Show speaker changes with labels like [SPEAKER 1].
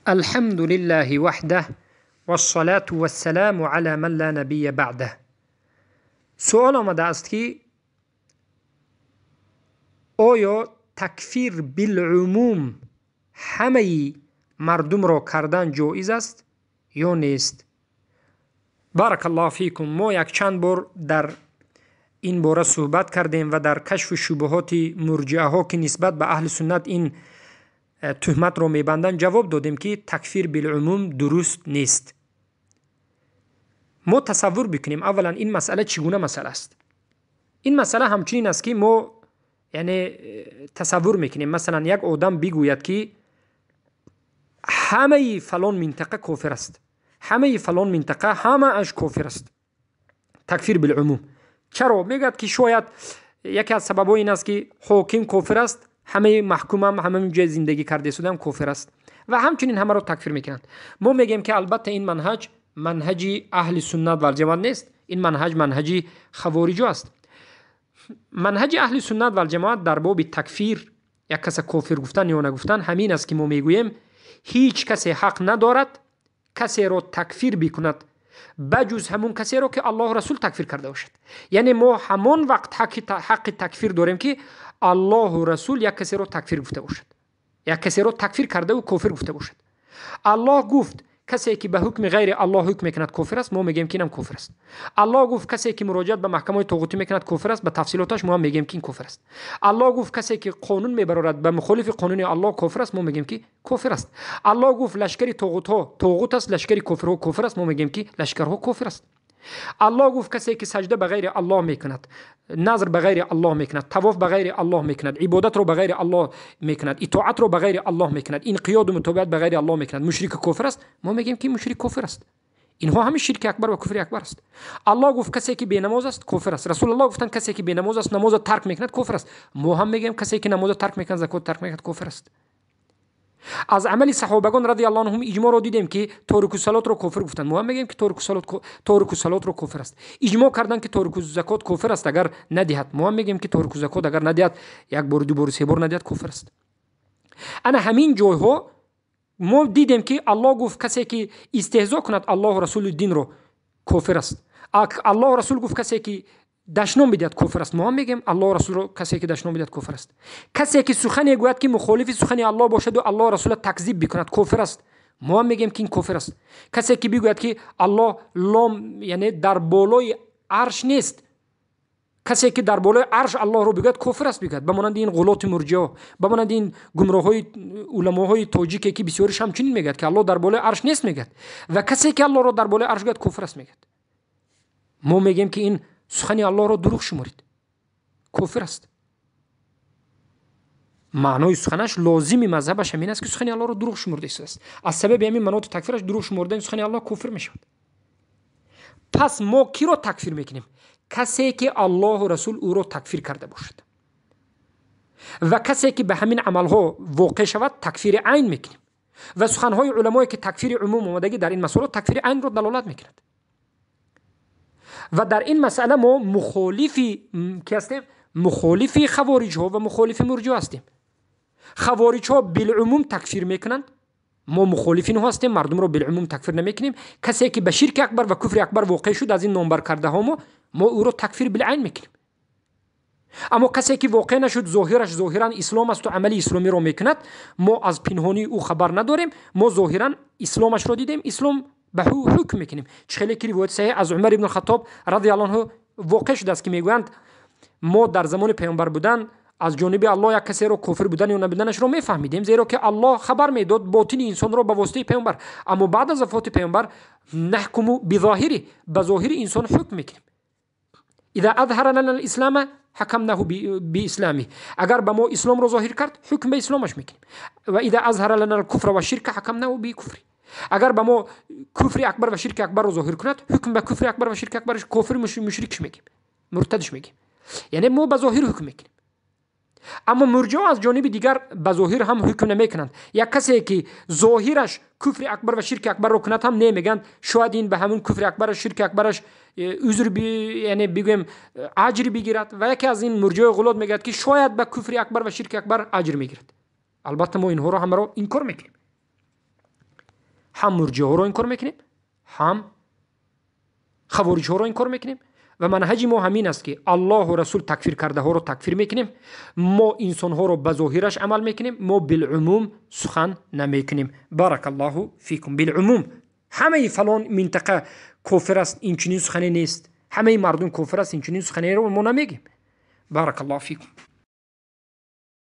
[SPEAKER 1] الحمد لله وحده والصلاة والسلام على من لا نبي بعده. سؤال آمده است که آیا تکفیر بالعموم همه مردم را کردن جایز است یا نیست؟ بارک الله فیکم. ما یک چند بار در این باره صحبت کردیم و در کشف شبهات مرجعه ها که نسبت به اهل سنت این تهمت را میبندند جواب دادیم که تکفیر بالعموم درست نیست. ما تصور بکنیم اولا این مسئله چگونه مسئله است. این مسئله همچنین است که ما یعنی تصور میکنیم مثلا یک آدم بگوید که همه فلان منطقه کافر است، همه فلان منطقه همه اش کافر است، تکفیر بالعموم. چرا؟ میگوید که شاید یکی از سبب‌های این است که حاکم کافر است، همه محکوم هم همه جای زندگی کرده سودم کافر است و همچنین همه را تکفیر میکنند. ما میگیم که البته این منهج منهج اهل سنت و الجماعت نیست، این منهج منهج خوارج است. منهج اهل سنت و الجماعت در باب تکفیر، یک کس کافر گفتن یا نگفتن، همین است که ما میگوییم هیچ کسی حق ندارد کسی را تکفیر بکند بجز همون کسی را که الله رسول تکفیر کرده باشد. یعنی ما همون وقت حق تکفیر داریم که الله و رسول یک کسی را تکفیر گفته باشد، یک کسی را تکفیر کرده و کافر گفته باشد. الله گفت کسی که به حکم غیر الله حکم میکند کافر است، ما میگیم که اینم کافر است. الله گفت کسی که مراجعت به محکمه طاغوتی میکند کافر است، به تفصیلاتش ما هم میگیم که این کافر است. الله گفت کسی که قانون میبرارد به مخالف قانون الله کافر است، ما میگیم که کافر است. الله گفت لشکر طاغوت ها طاغوت است، لشکر کافرها کافر است، ما میگیم که لشکرها کافر است. الله گفت کسی که سجده به غیر الله میکند، نظر به غیر الله میکند، طواف به غیر الله میکند، عبادت رو به غیر الله میکند، اطاعت رو به غیر الله میکند، انقیاد و متابعت به غیر الله میکند، مشرک کافر است، ما میگیم که مشرک کافر است. اینها همه شرک اکبر و کفر اکبر است. الله گفت کسی که بی نماز است کافر است. رسول الله گفتند کسی که بی نماز است نماز ترک میکند کافر است. ما هم میگیم کسی که نماز ترک میکند، زکات ترک میکند کافر است. از عمل صحابگان رضی الله عنهم اجماع رو دیدیم که تارک الصلات رو کافر گفتند، ما هم میگیم که تارک الصلات رو کافر است. اجماع کردن که تارک الزکات کافر است اگر ندهد، ما هم میگیم که تارک الزکات اگر ندهد، یک بار دو بار سه بار ندهد کافر است. انا همین جایها ما دیدیم که الله گفت کسی که استهزا کند الله و رسول دین رو کافر است. الله و رسول گفت کسی که دشنام بدهد کافر است، ما هم میگیم الله و رسول رو کسی که دشنام بدهد کافر است. کسی که سخنی گوید که مخالف سخن الله باشد و الله و رسول تکذیب بکند کافر است، ما هم میگیم که این کافر است. کسی که بگوید که الله لام یعنی در بالای عرش نیست، کسی که در بالای عرش الله رو بگوید کافر است بگوید، به مانند این غلات مرجعه، به مانند این گمراه‌های علماهای تاجیکی که بسیارش همچنین میگوید که الله در بالای عرش نیست میگوید، و کسی که الله رو در بالای عرش گوید کافر است میگوید. ما میگیم که این سخن الله را دروغ شمارید، کافر است. معنای سخنش لازمی مذهبش همین است که سخن الله را دروغ شمرده است. از سبب همین منوط تکفیرش دروغ شمردن سخن الله کافر می شود. پس ما کی را تکفیر میکنیم؟ کسی که الله و رسول او را تکفیر کرده باشد و کسی که به همین عملها واقع شود تکفیر عین میکنیم. و سخنهای علمایی که تکفیر عموم آمدگی در این مسئله تکفیر عین را دلالت میکند. و در این مسئله ما مخالفی کی هستیم؟ مخالفی خوارج ها و مخالف مرجع هستیم. خوارج ها بالعموم تکفیر میکنند، ما مخالفین ها هستیم، مردم رو بالعموم تکفیر نمیکنیم. کسی که به شرک اکبر و کفر اکبر واقع شد از این نامبر کرده ها ما او رو تکفیر بالعین میکنیم. اما کسی که واقع نشد، ظاهرش ظاهرا اسلام است و عمل اسلامی رو میکند، ما از پنهانی او خبر نداریم، ما ظاهرا اسلامش رو دیدیم، اسلام به حکم میکنیم. چه که روایت صحیح از عمر ابن الخطاب رضی الله عنه واقع شده است که میگویند ما در زمان پیامبر بودن از جانب الله یک کسی رو کافر بودن یا نبودنش رو میفهمیدیم، زیرا که الله خبر میداد باطن انسان رو به واسطه پیامبر. اما بعد از وفات پیامبر نحکم بظاهری، به ظاهر انسان حکم میکنیم. اذا اظهر لنا الاسلام حکمناه باسلامه، اگر به ما اسلام رو ظاهر کرد حکم به اسلامش میکنیم. و اذا اظهر لنا الكفر والشرك حکمناه بکفره، اگر به ما کفر اکبر و شرک اکبر رو ظاهر کند حکم به کفر اکبر و شرک اکبرش کافر مشرکش میگیم، مرتدش میگیم. یعنی ما به ظاهر حکم میکنیم. اما مرجع از جانب دیگر به ظاهر هم حکم نمیکنند. یک کسی که ظاهرش کفر اکبر و شرک اکبر رو کند هم نمیگن شاید این به همون کفر اکبر و شرک اکبرش عذر یعنی بگویم اجر بگیرد. و یکی از این مرجع غلط میگه که شاید به کفر اکبر و شرک اکبر اجر میگیرد. البته ما اینها رو همه رو انکار میکنیم. Ҳам мурҷиаҳоро инкор мекунем, ҳам хавориҷҳоро инкор мекунем. Ва манҳаҷи мо ҳамин аст, ки Аллоҳу Расул такфир кардаҳоро такфир мекунем. Мо инсонҳоро ба зоҳираш амал мекунем, мо билумум сухан намекунем. Баракаллоҳу фикум. Билумум ҳамаи фалон минтақа кофир аст, инчунин сухане нест. Ҳамаи мардум кофир аст, инчунин суханеро мо намегем. Баракаллоҳу фикум.